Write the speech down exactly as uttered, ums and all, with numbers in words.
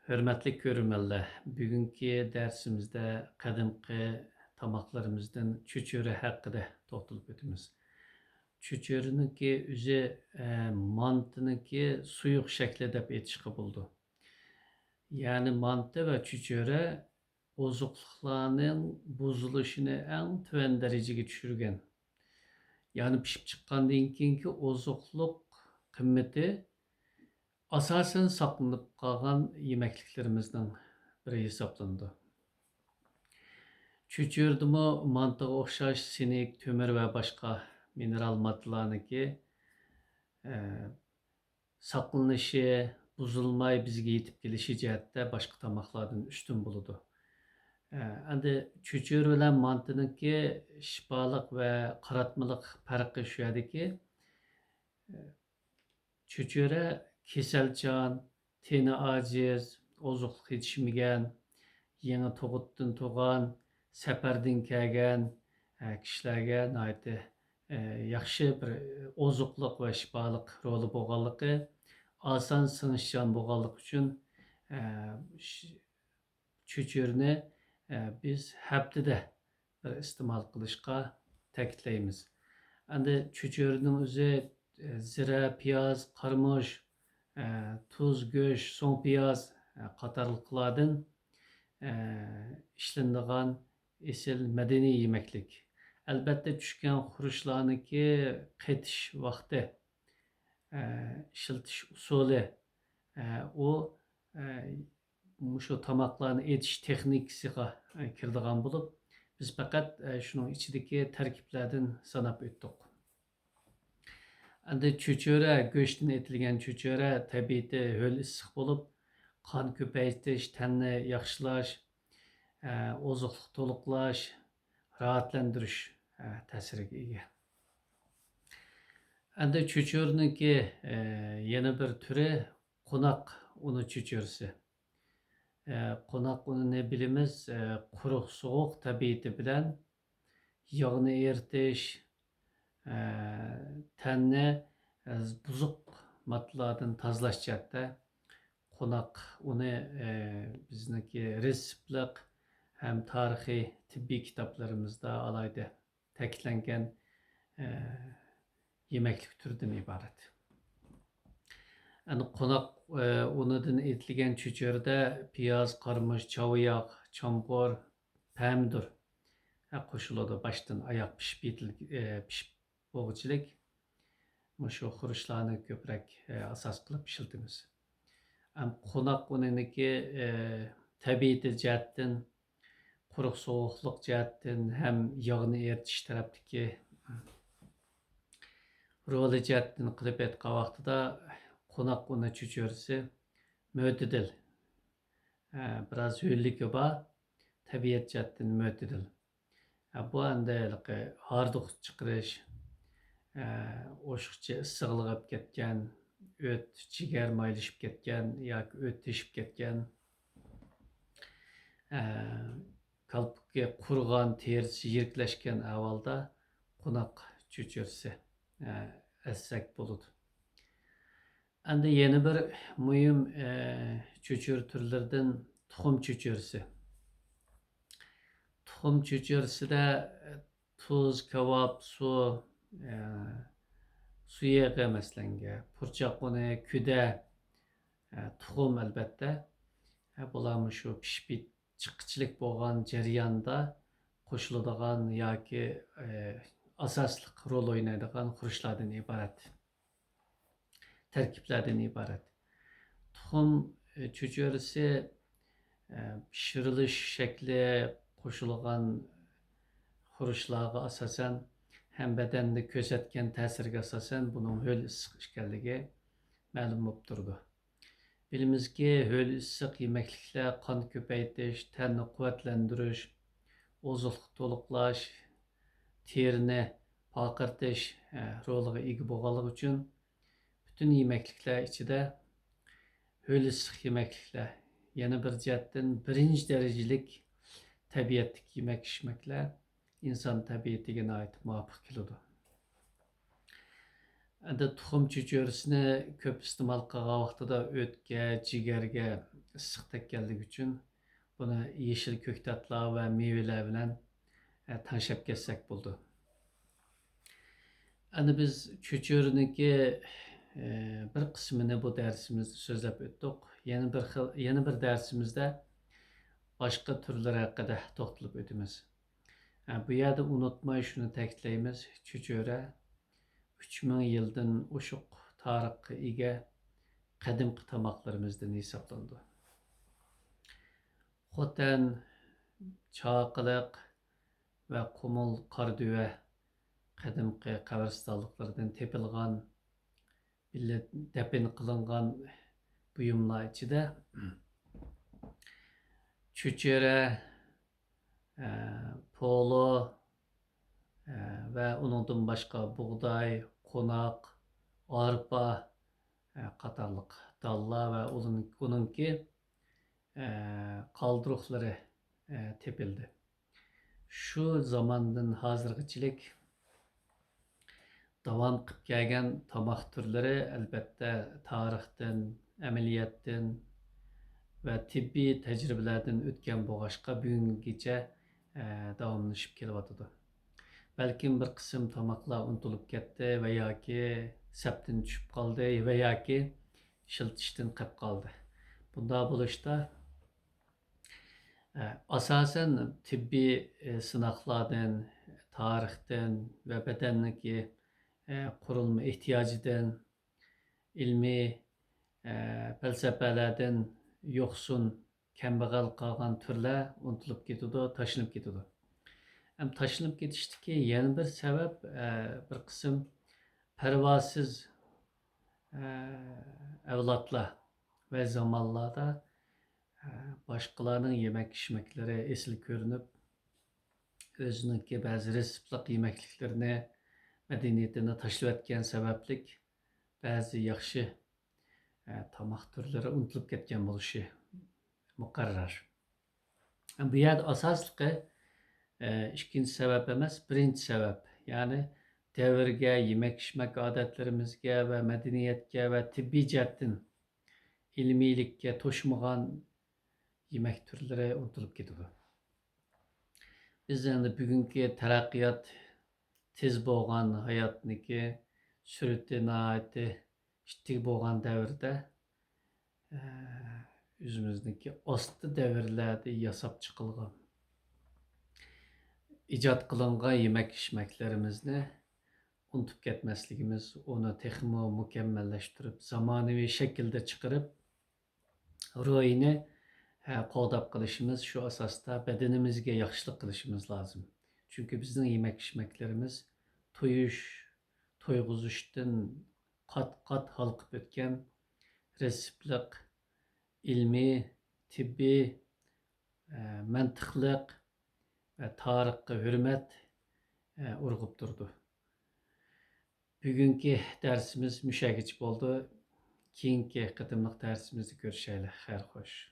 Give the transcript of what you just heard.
ھۆرمەتلىك كۆرۈرمەنلەر، بۈگۈنكى دەرسىمىزدە قەدىمكى تاماقلىرىمىزدىن چۆچۈرە ھەققىدە توختىلىپ ئۆتىمىز. چۆچۈرىنىڭكى ئۆزى، ئە، مانتىنىڭكى سۇيۇق شەكلى دەپ ئېيتىشقا بولىدۇ. يەنى مانتا ۋە چۆچۈرە ئوزۇقلۇقلارنىڭ بۇزۇلۇشىنى ئەڭ تۆۋەن دەرىجىگە چۈشۈرگەن. يەنى پىشىپ چىققاندىن كېيىنكى ئوزۇقلۇق قىممىتى ئاساسەن ساقلىنىپ قالغان يېمەكلىكلىرىمىزنىڭ بىرى ھېسابلىنىدۇ. چۆچۈرىدىمۇ مانتىغا ئوخشاش سىنك، تۆمۈر ۋە باشقا مىنېرال ماددىلارنىڭكى، ئە، ساقلىنىشى، بۇزۇلماي بىزگە يېتىپ كېلىشى جەھەتتە باشقا تاماقلاردىن ئۈستۈن بولىدۇ. ئە، ئەمدى چۆچۈرە بىلەن مانتىنىڭكى شىپالىق ۋە قاراتمىلىق پەرقى شۇ يەردىكى، ئە، چۆچۈرە كېسەلچان، تېنى ئاجىز، ئوزۇقلۇق يېتىشمىگەن، يېڭى تۇغۇتتىن تۇغان، سەپەردىن كەلگەن، ئە، كىشىلەرگە ناھايىتى، ئە، ياخشى بىر ئوزۇقلۇق ۋە شىپالىق رولى بولغانلىقى، ئاسان سىڭىشچان بولغانلىقى ئۈچۈن، ئە، ش-، چۆچۈرىنى، ئە، بىز ھەپتىدە بىر ئىستېمال قىلىشقا تەكىتلەيمىز. ئەمدى چۆچۈرىنىڭ ئۆزى، ئە، زىرە، پىياز، قارىمۇچ، ئە، تۇز، گۆش، سوڭ پىياز، ئە، قاتارلىقلاردىن، ئە، ئىشلىنىدىغان ئېسىل مەدەنىي يېمەكلىك. ئەلبەتتە، چۈشكەن خۇرۇچلارنىڭكى قېتىش ۋاقتى، ئە، ئىشلىتىش ئۇسۇلى، ئە، ئۇ، ئە، مۇشۇ تاماقلارنى ئېتىش تېخنىكىسىغا، ئە، كىرىدىغان بولۇپ، بىز پەقەت، ئە، شۇنىڭ ئىچىدىكى تەركىبلەردىن ساناپ ئۆتتۇق. ئەمدى چۆچۈرە، گۆشتىن ئېتىلگەن چۆچۈرە تەبىئىتى ھۆل ئىسسىق بولۇپ، قان كۆپەيتىش، تەننى ياخشىلاش، ئە، ئوزۇقلۇق تولۇقلاش، راھەتلەندۈرۈش، ئە، تەسىرىگە ئىگە. ئەمدى چۆچۈرىنىڭكى، ئە، يەنە بىر تۈرى قوناق ئۇنى چۆچۈرىسى. ئە، قوناق ئۇنىنى بىلىمىز، ئە، قۇرۇق سوغۇق تەبىئىتى بىلەن ياغنى ئېرىتىش، ئە، تەننى، ئە، بۇزۇق ماددىلاردىن تازىلاش جەھەتتە قوناق ئۇنى، ئە، بىزنىڭكى رېتسېپلىق ھەم تارىخىي تېببىي كىتابلىرىمىزدا ئالاھىدە تەكىتلەنگەن، ئە، يېمەكلىك تۈرىدىن ئىبارەت. ئەنە قوناق، ئە، ئۇنىدىن ئېتىلگەن چۆچۈرىدە پىياز، قارىمۇچ، چاۋىياق، چامغۇر، پەمىدۇر، ئە، قوشۇلىدۇ. باشتىن ئاياق پىشىپ يېتىل-، ئە، پىشىپ بولغۇچىلىك مۇشۇ خۇرۇچلارنى كۆپرەك، ئە، ئاساس قىلىپ ئىشلىتىمىز. ئەم، قوناق ئۇنىنىڭكى، ئە، تەبىئىتى جەھەتتىن، قۇرۇق سوغۇقلۇق جەھەتتىن ھەم ياغنى ئېرىتىش تەرەپتىكى رولى جەھەتتىن قىلىپ ئېيتقان ۋاقتىدا، قوناق ئۇنى چۆچۈرىسى مۆتىدىل، ئە، بىراز ھۆللۈكى بار، تەبىئەت جەھەتتىن مۆتىدىل. ئە، بۇ ئەمدى ھېلىقى ھاردۇق چىقىرىش، ئە، ئوشۇقچە ئىسسىقلىق ئېلىپ كەتكەن، ئۆت، جىگەر مايلىشىپ كەتكەن ياكى ئۆت تېشىپ كەتكەن، ئە، كالپۇكى قۇرۇغان، تېرىسى يىرىكلەشكەن ئەھۋالدا قوناق چۆچۈرىسى، ئە، ئەتسەك بولىدۇ. ئەمدى يەنە بىر مۇھىم، ئە، چۆچۈرە تۈرلىرىدىن تۇخۇم چۆچۈرىسى. تۇخۇم چۆچۈرىسىدە، ئە، تۇز، كاۋاپ، سۇ، ئە، سۇ يېغى مەسىلەنگە، پۇرچاق ئۇنى، كۈدە، ئە، تۇخۇم ئەلۋەتتە. ئە، بۇلارمۇ شۇ پىشىپ چىققۇچىلىك بولغان جەرياندا قوشۇلىدىغان ياكى، ئە، ئاساسلىق رول ئوينايدىغان خۇرۇچلاردىن ئىبارەت. تەركىبلەردىن ئىبارەت. تۇخۇم، ئە، چۆچۈرىسى، ئە، پىشۇرۇلۇش شەكلى، قوشۇلغان خۇرۇچلارغا ئاساسەن ھەم بەدەندە كۆرسەتكەن تەسىرىگە ئاساسەن بۇنىڭ ھۆل ئىسسىق ئىكەنلىكى مەلۇم بولۇپ تۇرىدۇ. بىلىمىزكى، ھۆل ئىسسىق يېمەكلىكلەر قان كۆپەيتىش، تەننى قۇۋۋەتلەندۈرۈش، ئوزۇقلۇق تولۇقلاش، تېرىنى پارقىرىتىش، ئە، رولىغا ئىگە بولغانلىقى ئۈچۈن، پۈتۈن يېمەكلىكلەر ئىچىدە ھۆل ئىسسىق يېمەكلىكلەر، يەنە بىر جەھەتتىن بىرىنچى دەرىجىلىك تەبىئەتتىكى يېمەك-ئىچمەكلەر ئىنسان تەبىئىتىگە ناھايىتى مۇۋاپىق كېلىدۇ. ئەمدى تۇخۇم چۆچۈرىسىنى كۆپ ئىستېمال قىلغان ۋاقتىدا ئۆتكە، جىگەرگە، ئىسسىق تەگكەنلىكى ئۈچۈن بۇنى يېشىل كۆكتاتلار ۋە مېۋىلەر بىلەن، ئە، تەڭشەپ كەتسەك بولىدۇ. ئەنە بىز چۆچۈرىنىڭكى، ئە، بىر قىسمىنى بۇ دەرسىمىزدە سۆزلەپ ئۆتتۇق. يەنە بىر خىل، يەنە بىر دەرسىمىزدە باشقا تۈرلىرى ھەققىدە توختىلىپ ئۆتىمىز. ئە، بۇ يەردە ئۇنتۇماي شۇنى تەكىتلەيمىز، چۆچۈرە ئۈچ مىڭ يىلدىن ئوشۇق تارىخقا ئىگە قەدىمكى تاماقلىرىمىزدىن ھېسابلىنىدۇ. خوتەن، چاقىلىق ۋە قۇمۇل، قاردۆۋە قەدىمكى قەبرىستانلىقلىرىدىن تېپىلغان، بىللە دەپنە قىلىنغان بۇيۇملار ئىچىدە چۆچۈرە، ئە، پولۇ، ئە، ۋە ئۇنىڭدىن باشقا بۇغداي، قوناق، ئارپا، ئە، قاتارلىق دانلار ۋە ئۇنىڭ-، ئۇنىڭكى، ئە، قالدۇرۇقلىرى، ئە، تېپىلدى. شۇ زاماندىن ھازىرغىچىلىك داۋام قىلىپ كەلگەن تاماق تۈرلىرى، ئەلۋەتتە، تارىختىن، ئەمەلىيەتتىن ۋە تېببىي تەجرىبىلەردىن ئۆتكەن بولغاچقا، بۈگۈنگىچە، ئە، داۋاملىشىپ كېلىۋاتىدۇ. بەلكىم بىر قىسىم تاماقلار ئۇنتۇلۇپ كەتتى ۋە ياكى سەپتىن چۈشۈپ قالدى ۋە ياكى ئىشلىتىشتىن قېلىپ قالدى. بۇنداق بولۇشتا، ئاساسەن تېببىي، ئە، سىناقلاردىن، تارىختىن ۋە بەدەننىڭكى، ئە، قۇرۇلما ئېھتىياجىدىن، ئىلمىي، ئە، پەلسەپەلەردىن يوقسۇن، كەمبەغەل قالغان تۈرلەر ئۇنتۇلۇپ كېتىدۇ، تاشلىنىپ كېتىدۇ. ھەم تاشلىنىپ كېتىشتىكى يەنە بىر سەۋەب، ئە، بىر قىسىم پەرۋاسىز، ئە، ئەۋلادلار ۋە زامانلاردا، ئە، باشقىلارنىڭ يېمەك-ئىچمەكلىرى ئېسىل كۆرۈنۈپ، ئۆزىنىڭكى بەزى رېتسېپلىق يېمەكلىكلىرىنى، مەدەنىيىتىنى تاشلىۋەتكەن سەۋەبلىك بەزى ياخشى، ئە، تاماق تۈرلىرى ئۇنتۇلۇپ كەتكەن بولۇشى مۇقەررەر. بۇ يەردە ئاساسلىقى، ئە، ئىككىنچى سەۋەب ئەمەس، بىرىنچى سەۋەب. يەنى دەۋرگە، يېمەك-ئىچمەك ئادەتلىرىمىزگە ۋە مەدەنىيەتكە ۋە تېببىي جەھەتتىن ئىلمىيلىككە توشمىغان يېمەك تۈرلىرى ئۇنتۇلۇپ كېتىدۇ. بىز ئەمدى بۈگۈنكى تەرەققىيات تېز بولغان ھاياتنىكى سۈرئىتى ناھايىتى ئىتتىك بولغان دەۋردە، ئە، ئۆزىمىزنىڭكى ئاستا دەۋرلەردە ياساپ چىقىلغان، ئىجاد قىلىنغان يېمەك-ئىچمەكلىرىمىزنى ئۇنتۇپ كەتمەسلىكىمىز، ئۇنى تېخىمۇ مۇكەممەللەشتۈرۈپ، زامانىۋى شەكىلدە چىقىرىپ، روھىنى، ھە، قوغداپ قېلىشىمىز، شۇ ئاساستا بەدىنىمىزگە ياخشىلىق قىلىشىمىز لازىم. چۈنكى بىزنىڭ يېمەك-ئىچمەكلىرىمىز تويۇش، تويغۇزۇشتىن قات-قات ھالقىپ ئۆتكەن رېتسېپلىق، ئىلمىي، تېببىي، ئە، مەنتىقلىق ۋە تارىخقا ھۆرمەت، ئە، ئۇرغۇپ تۇرىدۇ. بۈگۈنكى دەرسىمىز مۇشۇ يەرگىچە بولدى. كېيىنكى قېتىملىق دەرسىمىزدە كۆرۈشەيلى. خەير خوش.